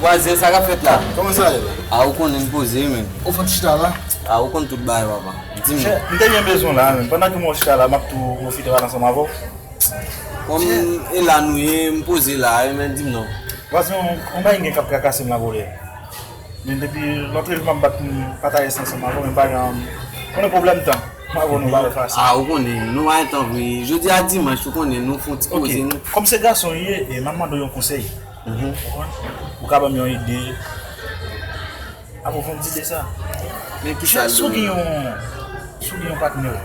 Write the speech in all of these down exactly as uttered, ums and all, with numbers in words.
Vwazen, sa k ap fèt la? Kòman sa ye la? A, ou konnen m poze, men. Ou fèk chita la? A, ou konn tout bagay, papa. Di m. Chè, m te byen bezwen la, men. Pandan ke mwen chita la, m ap tou pwofite pale ansanm avè w. Kòm e la nou ye, m poze la, men di m non. Vwazen, yon bagay gen k ap trakase m la, volè. Men depi lòt jou m ap bat m pataje sa ansanm avè w, men pa gen konnen pwoblèm tan. M avè w nou pa fè fasil. A, ou konnen, nou pa gen tan vre. Jodi a dimanch, ou konnen, nou fè yon ti poze nou. Kòm se gason w ye, e m ap mande w yon konsèy. Ou konprann? Ou ka ban m yon ide. Apwofondi de sa. Men ki sa? Si w gen yon, si w gen yon patnè w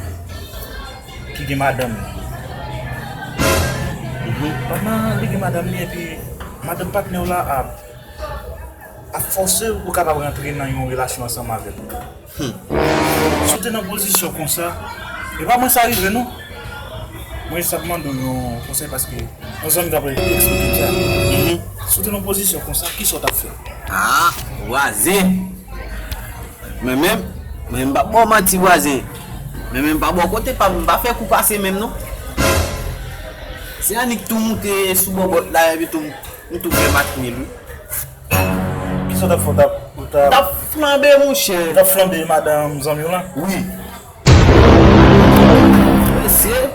ki gen madanm li. Pandan li gen madanm li epi madanm patnè w la ap ap fòse w pou w kapab rantre nan yon relasyon ansanm avè l. Si w te nan pozisyon konsa, e pa mwen sa rive non. Mwen jis ap mande w yon konsèy paske yon zanmi t ap eksplike m sa. Si w te nan pozisyon konsa, kisa w t ap fè? A, vwazen! Mwen menm, mwen m p ap ba w manti vwazen. Mwen menm m pa bò kote pa m, m pa fè kou pase menm non. Se annik tou moute sou bòbòt la epi tou m tou fè match nil wi. Kisa w t ap fè? W t ap, ou t ap. T ap flanbe monchè. Ou t ap flanbe madanm zanmi w lan? Wi. Mesye.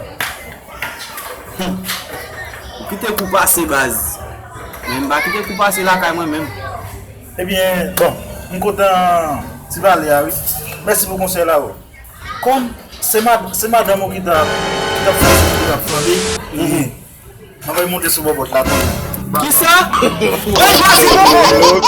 Ou kite kou pase baz. Men m pa kite kou pase lakay mwen menm. Ebyen, bon, m kontan ti pale a wi. Mèsi pou konsèy la wi. Kòm se mad, se madanm ou ki t ap, ki t ap fòse pou w t ap flanbe. Anvan l monte sou bòbòt la kounye a. Kisa? Anvan l monte sou bòbòt.